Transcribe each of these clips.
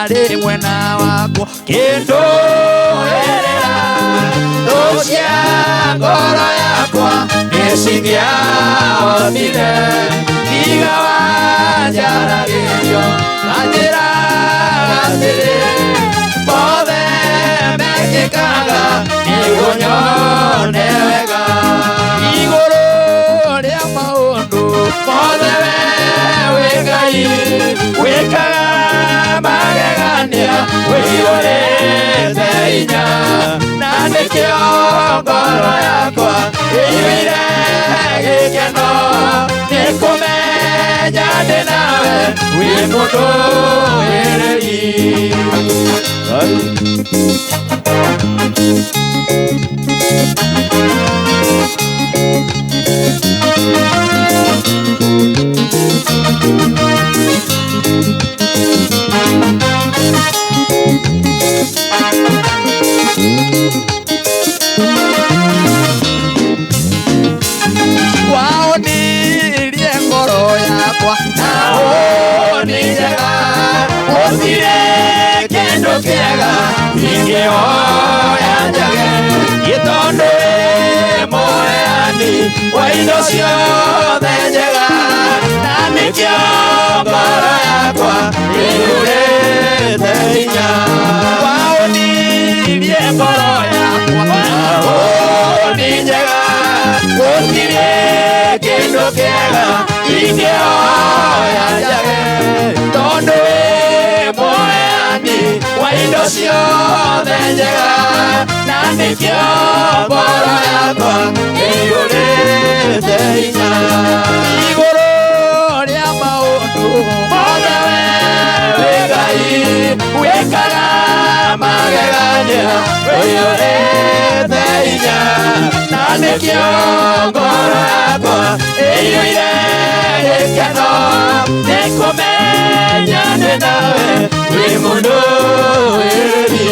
Arĩ mwena wakwa kĩndũ erera thũ cia ngoro yakwa nĩcingĩahotire tiga wanjaragĩrio na njĩra atĩrĩ mothe mekĩkaga nĩguo nyone wega igũrũ rĩa maũndũ mothe we wĩ Ngai wĩkaga magegania wĩiyũrĩte hinya na nĩkĩo ngoro yakwa ĩiyũire gĩkeno nĩ kũmenya ndĩ nawe wĩ mũndũĩrĩri. Waonirie ngoro yakwa na ũni njega gũtirĩ kĩndũ kĩega ingĩoya njage gĩtondũ wĩ mũheani wa indo ciothe njega na nĩkĩo ngoro yakwa ĩiyũrĩte hinya. Waonirie ngoro yakwa na ũni njega gũtirĩ kĩndũ kĩega ingĩoya njage tondũ wĩ mũheani wa indo ciothe njega na nĩkĩo ngoro yakwa ĩiyũrĩte hinya. Igũrũ rĩa maũndũ mothe we wĩ Ngai wĩkaga magegania wĩiyũrĩte hinya na nĩkĩo ngoro yakwa ĩiyũire gĩkeno nĩ kũmenya ndĩ nawe wĩ mũndũĩrĩri.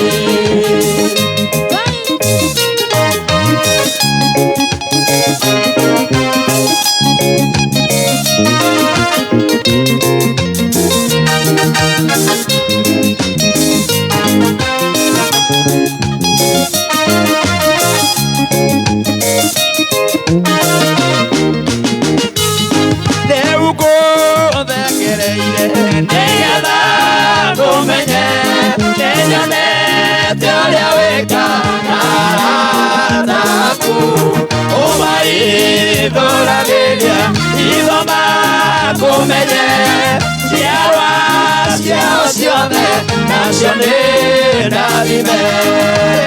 Rĩu ngũthekereire nĩgetha ngũmenye nĩnyonete ũrĩa wĩkaga arata aku ũmaithũragĩria itho makũmenye ciarwa ciao ciothe nacio nĩ ndathime.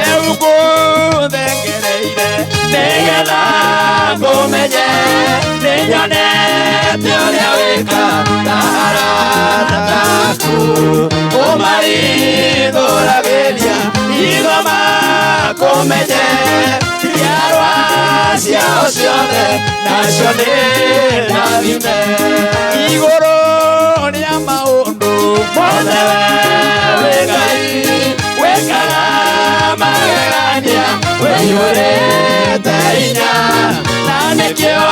Rĩu ngũthengereire nĩgetha ngũmenye nĩnyonete ũrĩa wĩkaga arata aku ũmaithũragĩria itho makũmenye ciarwa ciao ciothe nacio nĩ ndathime. Igũrũ rĩa maũndũ mothe we wĩ Ngai wĩkaga magegania wĩiyũrĩte hinya na nĩkĩo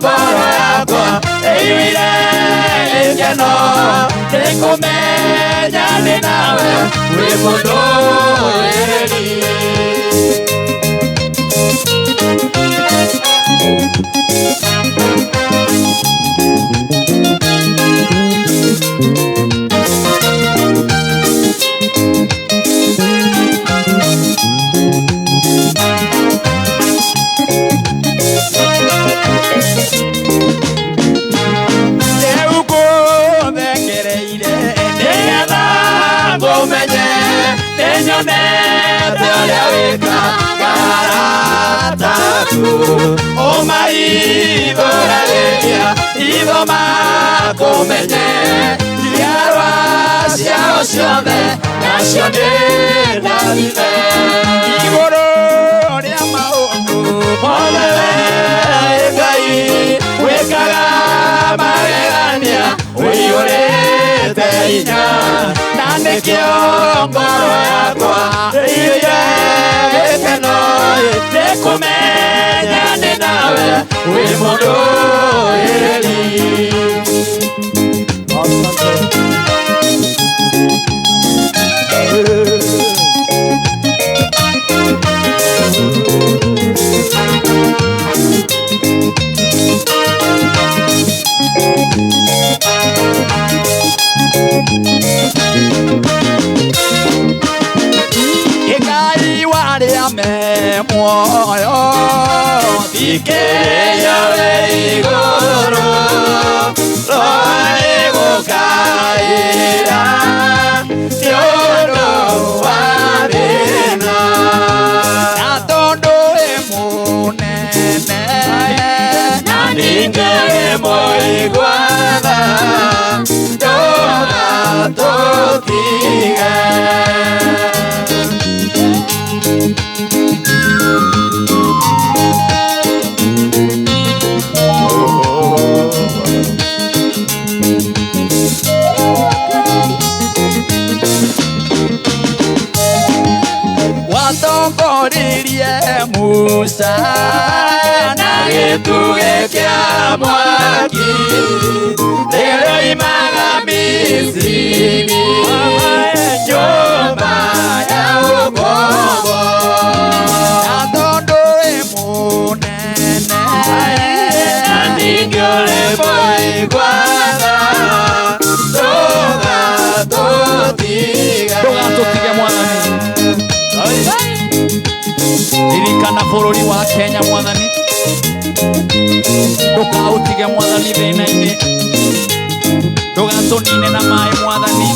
ngoro yakwa ĩiyũire gĩkeno nĩ kũmenya ndĩ nawe wĩ mũndũĩrĩri. Rĩu ngũthekereire nĩgetha ngũmenye nĩnyonete ũrĩa wĩkaga arata aku ũmaithũragĩria itho makũmenye njiarwa ciao ciothe nacio nĩ ndathime. Igũrũ rĩa maũndũ mothe we Ngoro yakwa ĩiyũire gĩkeno nĩ kũmenya nĩ nawe wĩ mũndũĩrĩri. Ngai wa arĩa me muoyo thikĩrĩria wĩ igũrũ rora gũkaĩra nĩ ũndũ wa thĩna na tondũ wĩ mũnene na ningĩ wĩ mũigua tha ndũgatũtige. Watongoririe Musa na gĩtugĩ kĩa mwaki rĩrĩa oimaga Misiri nyũmba ya ũkombo na tondũ wĩ mũnene na ningĩ ũrĩ mũigua tha ndũgatũtige. Ndũgatũtige Mwathani. Ririkana bũrũri wa Kenya Mwathani, ndũkaũtige Mwathani thĩna-inĩ, ndũgatũnine na maĩ Mwathani.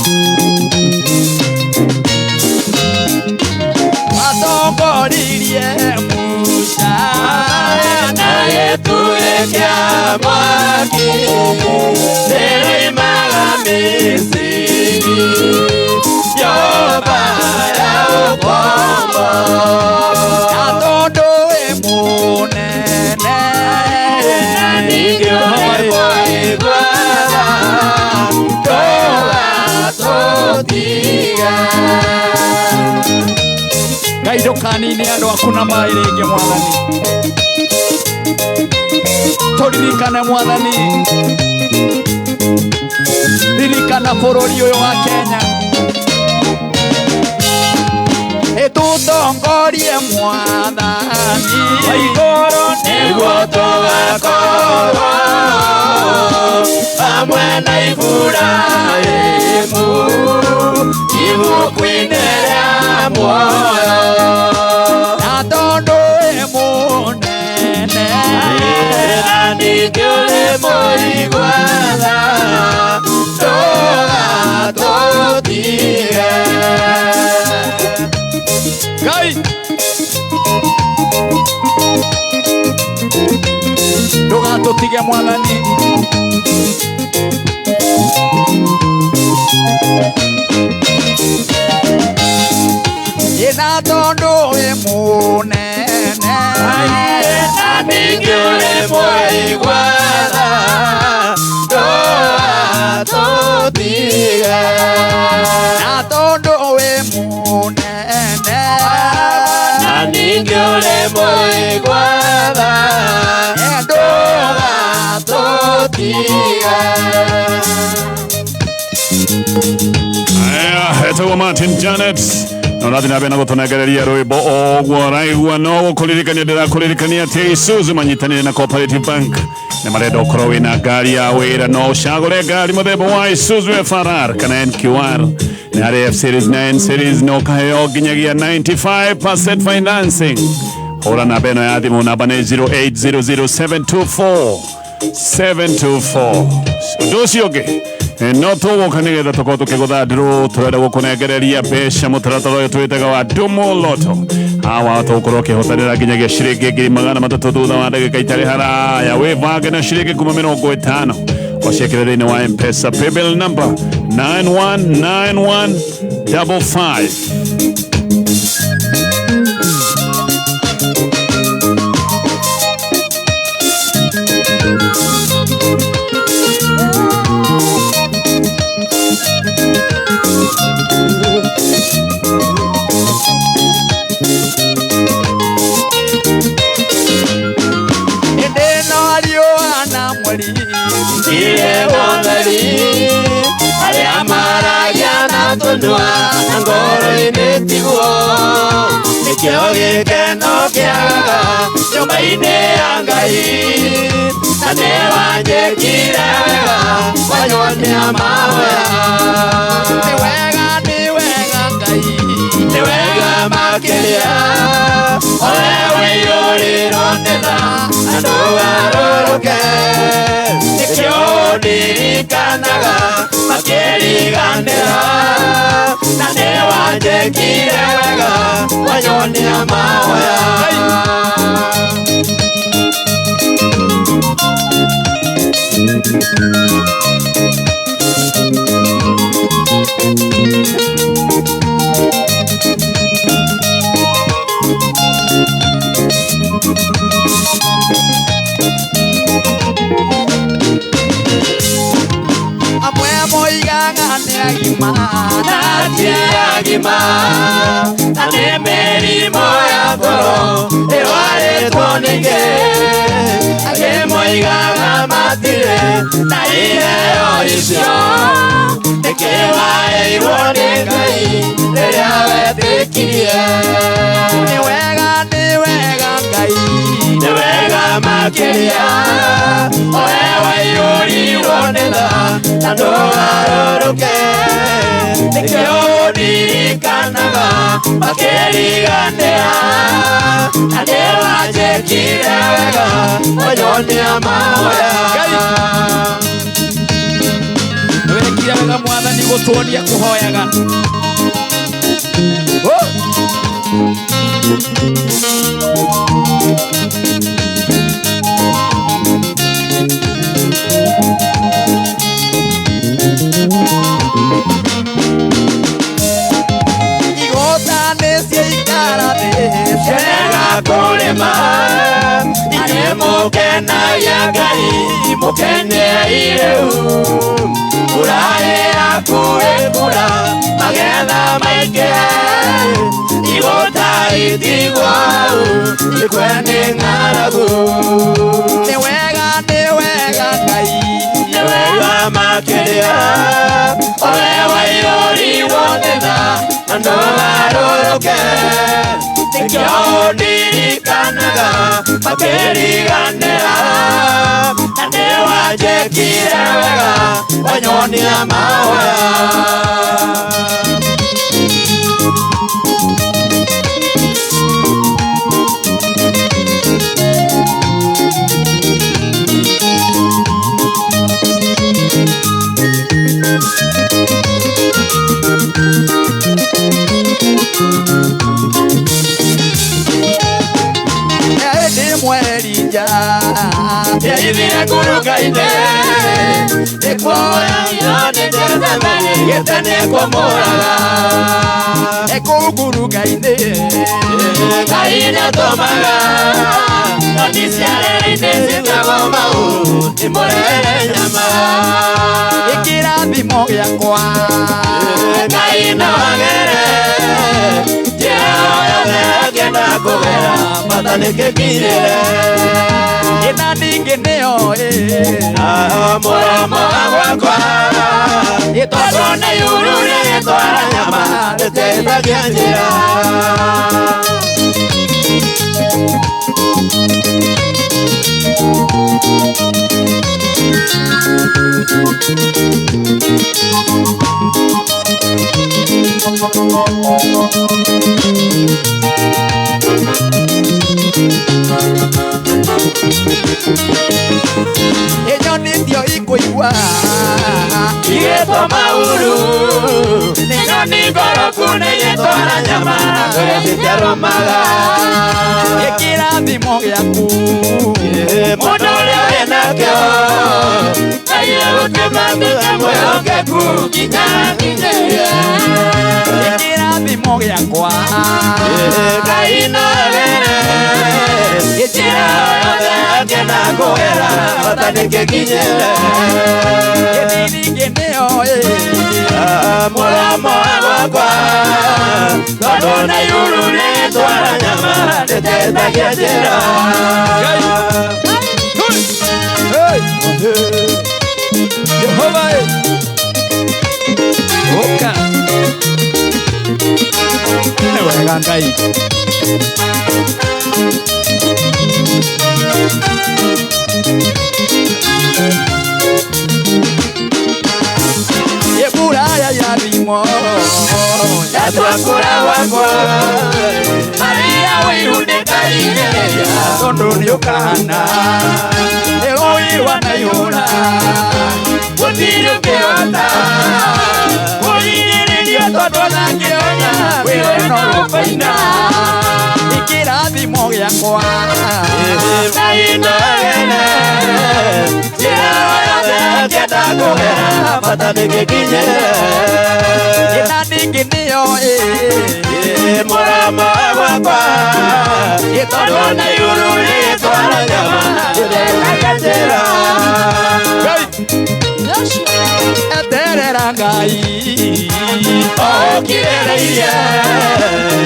Watongoririe Musa na gĩtugĩ kĩa mwaki rĩrĩa oimaga Misiri nyũmba ya ũkombo na tondũ wĩ mũnene na ningĩ ũrĩ mũigua tha ndũgatũtige. Ngai ndũkanine andũ aku na maĩ rĩngĩ Mwathani, tũririkane Mwathani, ririkana bũrũri ũyũ wa Kenya, ĩtũtongorie Mwathani wa igũrũ nĩguo tũgakorwo hamwe na Iburahĩmu ibuku-inĩ rĩa muoyo na tondũ wĩ mũnene na ningĩ ũrĩ mũigua tha ndũgatũtige. Ngai ndũgatũtige Mwathani. Ĩna tondũ wĩ mũnene na ningĩ ũrĩ mũigua tha ndũgatũtige. Na tondũ wĩ mũnene na ningĩ ũrĩ mũigua tha ndũgatũtige. Aya, etagwo Martin Janet na ũrathiĩ na mbere na gũtũnengereria rwĩmbo o ũguo ũraigua no gũkũririkania ndĩrakũririkania atĩ Isuzu manyitanĩire na Cooperative Bank nĩ marenda ũkorwo wĩna ngari ya wĩra no ũcagũre ngari mũthemba wa Isuzu FRR kana NQR nĩ harĩ F series na N series na ũkaheo nginyagia 95% financing. Hũra namba ĩno ya thimũ, namba nĩ 0800 724 724. Ũndũ ũcio ũngĩ no tũgũka nĩgetha tũkorwo tũkĩgũtha ndũrũ, tũrenda gũkũnengereria mbeca mũtaratara ũyũ twĩtaga wa Dumo Lotto. Hawa tũgũkorwo ũkĩhotanĩra nginyagia ciringi 300,000 thutha wa ndagĩka itarĩ haraya. Wĩbange na ciringi kuma 50 ũciĩkĩre thĩinĩ wa M-Pesa paybill number 919155. Gũtirĩ ũtheri arĩa maragia na tũnua na ngoro-inĩ tiguo nĩkĩo gĩkeno kĩagaga nyũmba-inĩ ya Ngai na nĩ wanjĩkire wega wanyonia mahoya Nĩ wega nĩ wega Ngai nĩ wega makĩria owe ũiyũrĩrwo nĩ tha na ndũgarũrũke nĩkĩo ndirikanaga makĩriganĩra na nĩ wanjĩkire wega wanyonia mahoya. Amwe moigaga nĩ agima Na ti agima na nĩ mĩrimũ ya ngoro ĩrwarĩtwo ningĩ angĩ moigaga matirĩ na iheo icio nĩkĩ waheirwo nĩ Ngai rĩrĩa wetĩkirie. Nĩ wega nĩ wega Ngai Nĩ wega makĩria owe waiyũrirwo nĩ tha na ndũgarũrũke nĩkĩo ndirikanaga makĩriganĩra na nĩ wanjĩkire wega wanyonia mahoya. Nĩ wekire wega mwathani gũtuonia kũhoyaga. Oh! Igota nĩ ciaikara thĩ Ciarega kũrĩma inyuĩ mũkenagia Ngai mũkenei rĩu mbura ĩrakuĩ kura magetha maingĩhe igũta itigwo hau ikue nĩ ng'aragu. Nĩ wega nĩ wega Ngai Nĩ wega makĩria owe waiyũrirwo nĩ tha na ndũgarũrũke nĩkĩo ndirikanaga makĩriganĩra na nĩ wanjĩkire wega wanyonia mahoya. Hĩndĩ ĩmwe Elija Yaithire ngurunga-inĩ nĩkuoyagio nĩ Jezebeli gĩte nĩkũmũraga ekũu ngurunga-inĩ Ngai nĩatũmaga nyoni cia rĩera-inĩ ciĩtagwo mau imũrehere nyama Ĩkĩrathimo gĩakwa Ngai no agere njĩra o yothe angĩenda kũgera bata nĩkĩkinyĩre Ĩna ningĩ nĩoĩ mũromo wa gwakwa tondũ nĩ iuru rĩgĩtwara nyama rĩteithagia njĩra. Ĩnyoni tio ikũigua Igĩtwo mauru nĩ nyoni ngoroku nĩigĩtwara nyama kũrĩa citiarũmaga Ĩkĩrathimo gĩaku Mũndũ ũrĩa wĩnakĩo Ngai egũtũma atuĩke mwĩhokeku nginya akinyĩrie Ĩkĩrathimo gĩakwa Ngai no agere njĩra o yothe angĩenda kũgera bata nĩkĩkinyĩre Ĩni ningĩ nĩoĩ Mũromo wa gwakwa tondũ nĩ iuru rĩtwara nyama rĩteithagia njĩra. Hey! Ngai. Yeburaya yathimo Yatwakura wakwa Maria wĩrunĩkairĩrĩria tondu nĩũkahana nĩrũirwa na ihũra gũtirĩ ũngĩhota kũrigĩrĩria tondũ onakĩona wĩra no rũkoina ikĩrathimo gĩakwa na inogene njĩra yothe ngĩenda kũgera bata nĩgĩkinyĩre ĩna ningĩ nĩyo ĩ mũrama wakwa tondũ na igũrũ rĩtwara nyama ndĩrekagia njĩra eterera Ngai ũkirĩrĩirie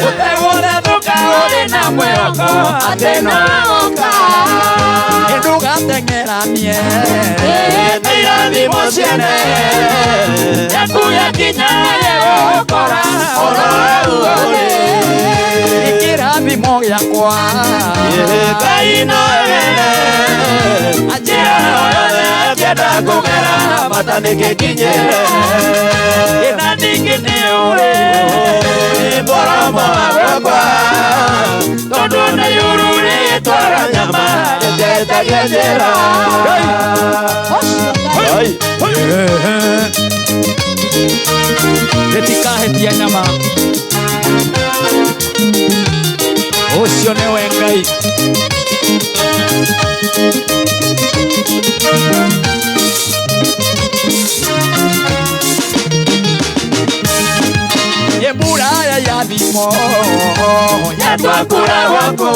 ũtegũthethũka ũrĩ na mwĩhoko atĩ no ũka ndũgateng'eranie na irathimo ciene yaku yakinya yegũkora oro ũrĩ ikĩrathimo gĩakwa Ngai no wene njĩra yothe ngĩenda kũgera bata nĩgĩkinyĩre ĩna ningĩ nĩũrĩ mũromo wakwa tondũ na igũrũ rĩtwara nyama rĩtetagia njĩra rĩtikahetia nyama ũcio nĩwe Ngai. Yeburaya yathimo yatwakura gwaku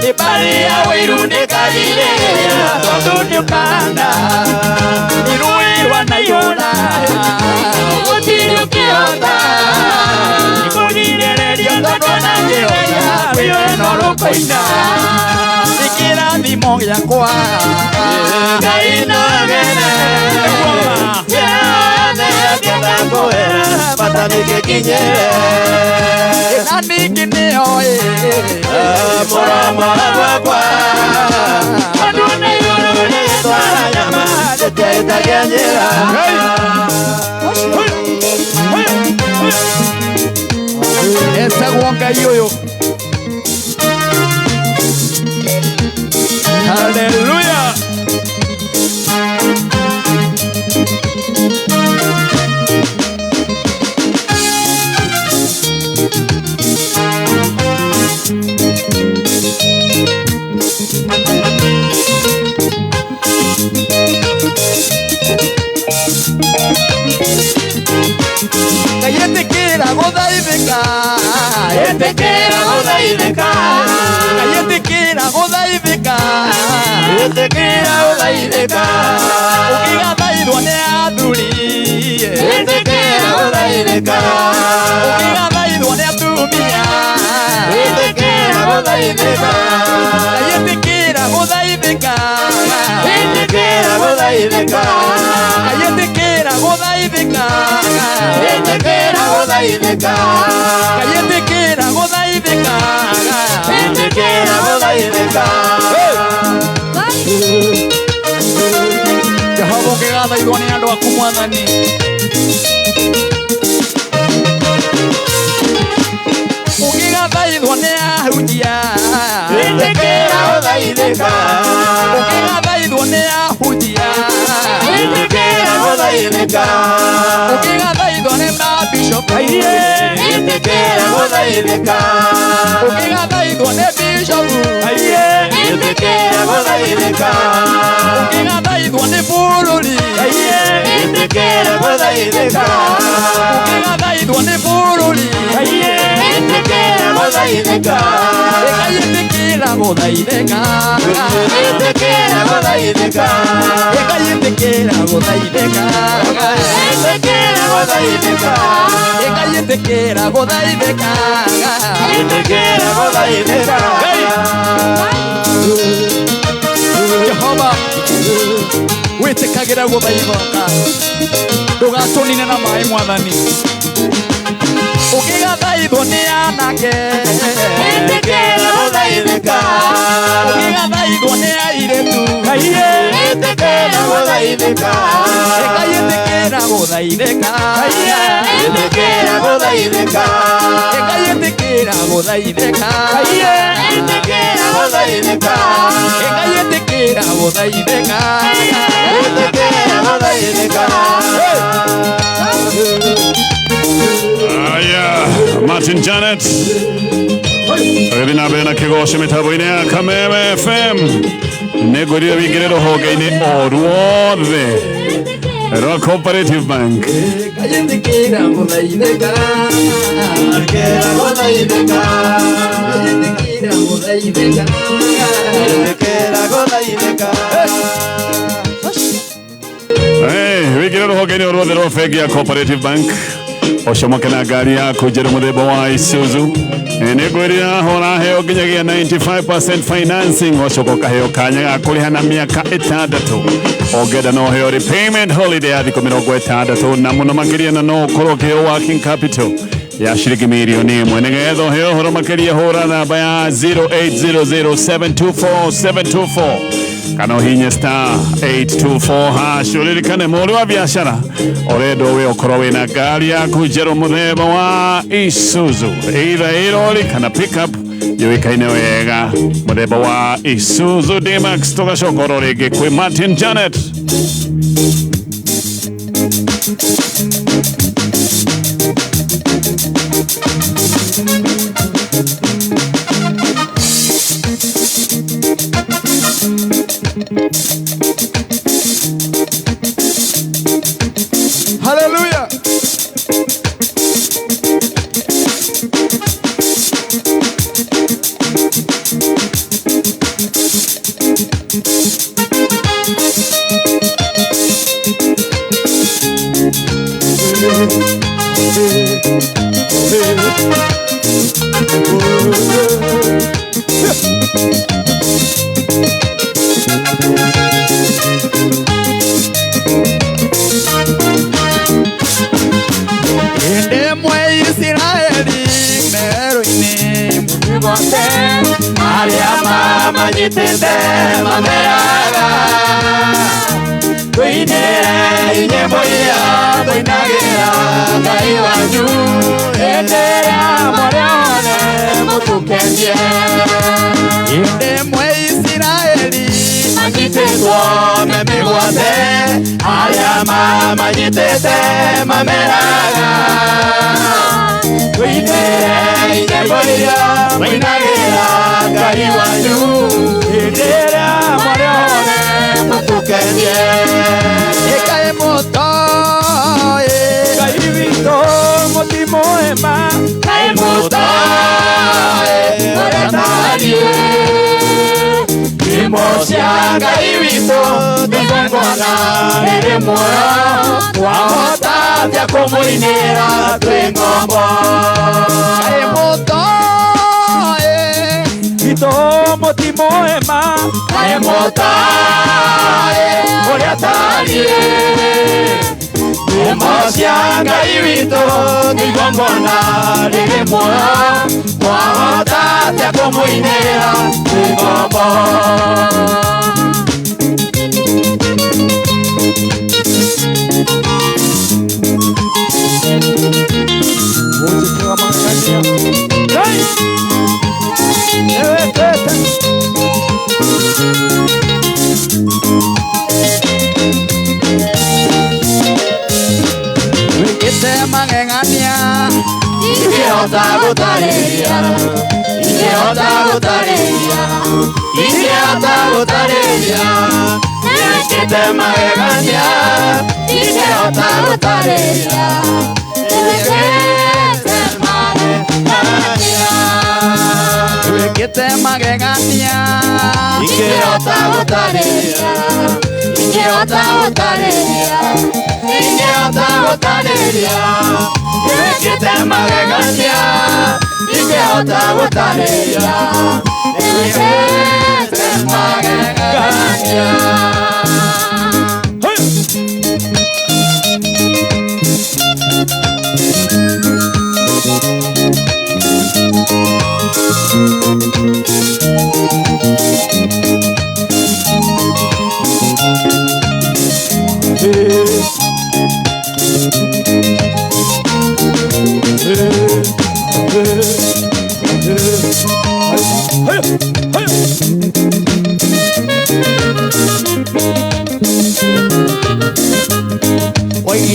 ibari ya wĩiru nĩkagirĩrĩria tondũ nĩũkahana nĩrũirwa na ihũra gũtirĩ ũngĩhota kũgirĩrĩria tondũ onakĩoya wĩra no rũkoina ikĩrathimo gĩakwa Ngai no wene njĩra yothe ngĩenda kũgera bata nĩgĩkinyĩre ĩna ningĩ nĩyo ĩ mũromo wakwa tondũ na igũrũ rĩtwara nyama rĩtiahĩtagia njĩra etagwo Ngai ũyũ. Haleluya. Ngai ĩtĩkĩra gũthaithĩka ĩtĩkĩra gũthaithĩka Ngai ĩtĩkĩra gũthaithĩka ĩtĩkĩra gũthaithĩka ũkĩgathaithwo nĩ athuri ĩtĩkĩra gũthaithĩka ũkĩgathaithwo nĩ atumia ĩtĩkĩra gũthaithĩka Ngai ĩtĩkĩra gũthaithĩka ĩtĩkĩra gũthaithĩka Ngai ĩtĩkĩra gũthaithĩka ĩtĩkĩra gũthaithĩka Ngai ĩtĩkĩra gũthaithĩka ĩtĩkĩra gũthaithĩka Jehova ũkĩgathaithwo nĩ andũ aku mwathani ũkĩgathaithwo nĩ ahunjia ĩtĩkĩra gũthaithĩka ũkĩgathaithwo nĩ ahunjia ĩtĩkĩra gũthaithĩka ũkĩgathaithwo nĩ mabishopu ĩtĩkĩra gũthaithĩka ũkĩgathaithwo nĩ bishopu ĩtĩkĩra gũthaithĩka ũkĩgathaithwo nĩ bũrũri ĩtĩkĩra gũthaithĩka ũkĩgathaithwo nĩ bũrũri ĩtĩkĩra gũthaithĩka Ngai ĩtĩkĩra gũthaithĩka ĩtĩkĩra gũthaithĩka Ngai ĩtĩkĩra gũthaithĩka ĩtĩkĩra gũthaithĩka Ngai ĩtĩkĩra gũthaithĩka ĩtĩkĩra gũthaithĩka Jehova wĩtĩkagĩra gũthaithũka ndũgatũnine na maĩ mwathani. Ũkĩgathaithwo nĩ anake Ĩtĩkĩra gũthaithĩka Ũkĩgathaithwo nĩ airĩtu Ĩtĩkĩra gũthaithĩka Ngai ĩtĩkĩra gũthaithĩka Ĩtĩkĩra gũthaithĩka Ngai ĩtĩkĩra gũthaithĩka Ĩtĩkĩra gũthaithĩka Ngai ĩtĩkĩra gũthaithĩka Ĩtĩkĩra gũthaithĩka Aya, Martin Janet tũgĩthiĩ na mbere na kĩgoco mĩtambo-inĩ ya Kameme FM nĩngwĩrire wĩingĩre rũhonge-inĩ o ruothe rwa Cooperative Bank. Ngai ĩtĩkĩra gũthaithĩka Ĩtĩkĩra gũthaithĩka Ngai ĩtĩkĩra gũthaithĩka Ĩtĩkĩra gũthaithĩka Hey, wĩingĩre rũhonge-inĩ o ruothe rwa bengi ya Cooperative Bank ũcomoke na ngari yaku njerũ mũthemba wa Isuzu. Nĩngwĩrire ũraheo nginyagia 95% financing ũcoka ũkaheo kanya ga kũrĩha na mĩaka ĩtandatũ ũngĩenda no ũheo repayment holiday ya thikũ mĩrongo ĩtandatũ na mũno makĩria na no ũkorwo ũkĩheo working capital ya ciringi mirioni ĩmwe nĩgetha ũheo ũhoro makĩria hũra namba ya 0800724724 kana ũhinye star 824 hash ũririkane mũhũri wa biacara ũrendwo wĩ ũkorwo wĩna ngari yaku njerũ mũthemba wa Isuzu either ĩ rori kana pickup yũĩkaine wega mũthemba wa Isuzu D-Max tũgacoka oro rĩngĩ kwĩ Martin Janet. Hallelujah. Hĩndĩ ĩmwe Isiraeli merũ-inĩ Mĩgwate arĩa mamanyitĩte mameraga tũinĩre nyĩmbo iria tũinagĩra Ngai wanyu hĩndĩ ĩrĩa mũrĩ othe mũtũkenie Hĩndĩ ĩmwe Isiraeli manyitĩtwo me mĩgwate arĩa mamanyitĩte mameraga tũinĩre nyĩmbo iria tũinagĩra Ngai wanyu hĩndĩ ĩrĩa mũrĩ othe mũtũkenie ĩkaĩ mũtoĩ Ngai witũ mũtimũema Ngai mũtoĩ ũrĩa tariĩ Nyĩmbo cia Ngai witũ nĩigongona rĩrĩ muoyo twahota atĩa kũmũinĩra twĩ ngombo Ngai mũtoĩ witũ mũtimũema Ngai mũtoĩ ũrĩa tariĩ Nyĩmbo cia Ngai witũ nĩigongona rĩrĩ muoyo twahota atĩa kũmũinĩra twĩ ngombo Wĩkĩte magegania Ingĩhota gũtarĩria Ingĩhota gũtarĩria Ingĩhota gũtarĩria Nĩwĩkĩte magegania Ingĩhota gũtarĩria Nĩwĩkĩte magegania Wĩkĩte magegania Ingĩhota gũtarĩria Ingĩhota gũtarĩria Ingĩhota gũtarĩria Nĩwĩkĩte magegania Ingĩhota gũtarĩria Nĩwĩkĩte magegania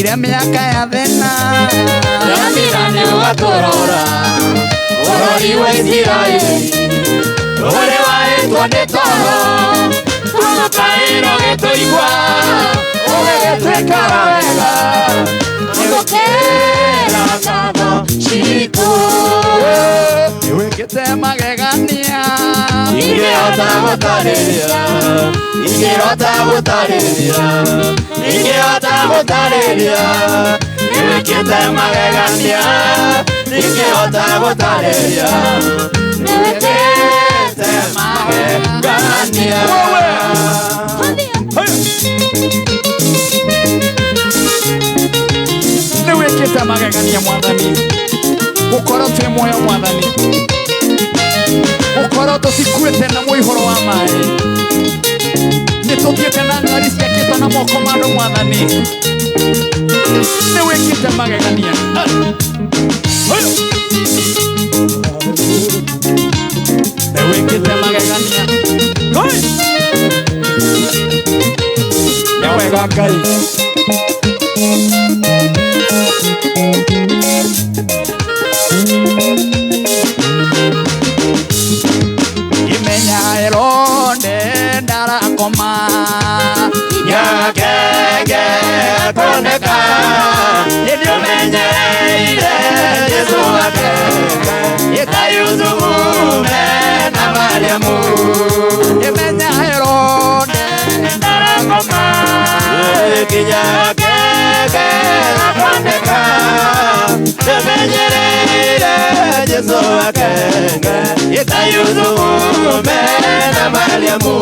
Twathire mĩaka ya thĩna. Yathira nĩ ũgatũrora bũrũri wa Isiraeli ũrĩ warĩtwo nĩ toro twamũkaĩrwo gĩtũigua ũgĩgĩtwĩkaga wega nĩgũkĩra ngatho citũ. Nĩwĩkĩte magegania. Ingĩhota gũtarĩria, ingĩhota gũtarĩria, ingĩhota gũtarĩria, nĩwĩkĩte magegania, ingĩhota gũtarĩria, nĩwĩkĩte magegania. Nĩwĩkĩte magegania mwathani. Gũkorwo twĩ muoyo mwathani. Gũkorwo tũtikuĩte na mũihũro wa maĩ. Nĩtũthiĩte na ngari ciakĩtwo na moko ma andũ mwathani. Nĩwĩkĩte magegania. Nĩwĩkĩte magegania. Nĩ wega Ngai. Imenya Herode ndarakoma. Nyakenge koneka nĩũmenyereire Jesũ akenge ta Yusufu mena Mariamu. Imenya Herode ndarakoma kinya kenge koneka nĩũmenyereire Jesũ akenge ta Yusufu mena Mariamu.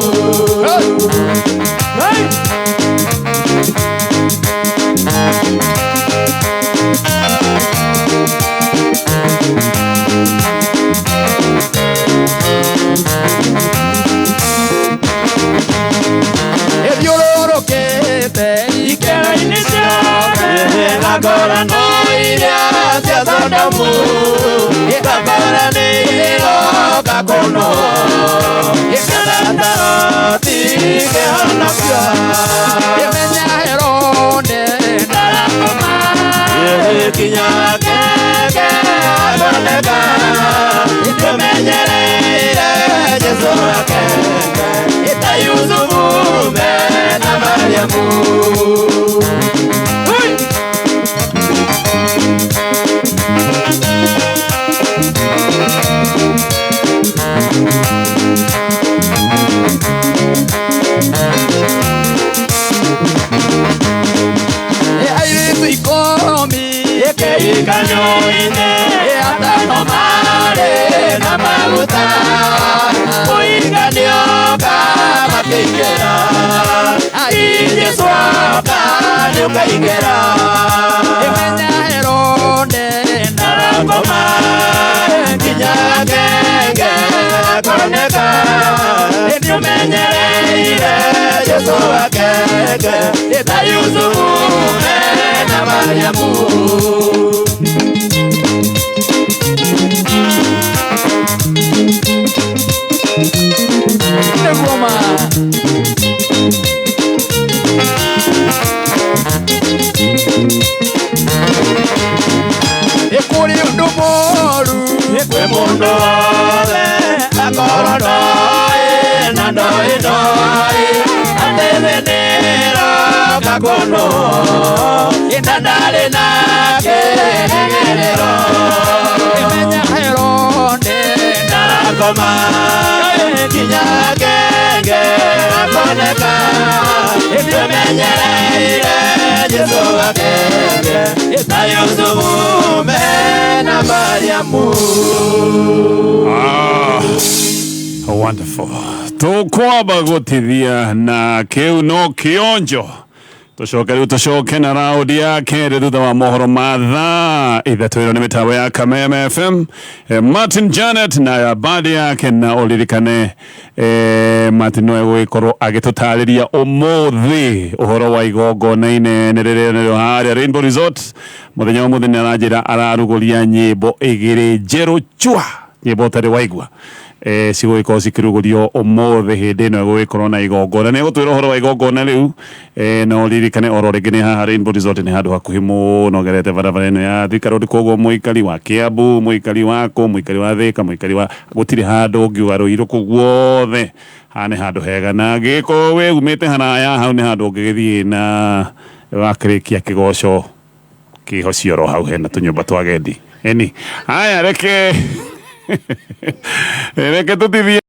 Hey! Ĩthiũrũrũkĩte ikera-inĩ ciothe ngorano iria cia Sodomu ngakora nĩ iroka kũno ĩkaratati kĩhonokio. Imenya Herode ndarakoma kinya kenge agoneka nĩmenyereire Jesũ akenge ta Yusufu mena Mariamu. Airĩtu ikũmi Ĩkeikanyo-inĩ atano marĩ na maguta mũiganĩoka makĩingĩra Jesũ oka nĩũkaingĩra. Imenya Herode ndarakoma nginya kenge koneka nĩũmenyereire Jesũ akenge ta Yusufu mena Mariamu. Nĩguo ma. Ĩkũrĩ ũndũ mũru. Kwĩ mũndũ wothe akorwo ndoĩ na ndoĩ ndoĩ atĩ thĩ nĩĩroka kũnũ na ndarĩ na kĩrĩgĩrĩro. Imenya Herode ndarakoma nginya kenge akoneka nĩmenyereire Jesũ akenge ta Yusufu mena Mariamu. Ah, wonderful. Tukwamba gũtithia na kĩu no kĩonjo. Tũcoke rĩu tũcoke na raundi ya kerĩ thutha wa mohoro ma thaa ithatũ. Ĩno nĩ mĩtambo ya Kameme FM. Martin Janet na ya bandi yake na ũririkane Martin no egũgĩkorwo agĩtũtarĩria ũmũthĩ ũhoro wa igongona inene rĩrĩa nĩrĩo harĩa Rainbow Resort. Mũthenya wa ũmũthĩ nĩ aranjĩra ararugũria nyĩmbo igĩrĩ njerũ chua, nyĩmbo ũtarĩ waigua. Cigũgĩkorwo cikĩrugũrio ũmũthĩ hĩndĩ ĩno ĩgũgĩkorwo na igongona. Nĩ egũtwĩra ũhoro wa igongona rĩu. No ririkane oro rĩngĩ nĩ haha Rainbow Resort, nĩ handũ hakuhĩ mũno gerete barabara ĩno ya Thika Road. Koguo mũikari wa Kiambu, mũikari wa kũ, mũikari wa Thika, mũikari wa gũtirĩ handũ ũngiuga Ruiru, kũu guothe haha nĩ handũ hega, na angĩgĩkorwo wĩ umĩte haraya hau nĩ handũ ũngĩgĩthiĩ na wakĩrĩkia kĩgoco kĩho cioro hau hena tũnyũmba twa gendi. Eni haya, reke tũtithie.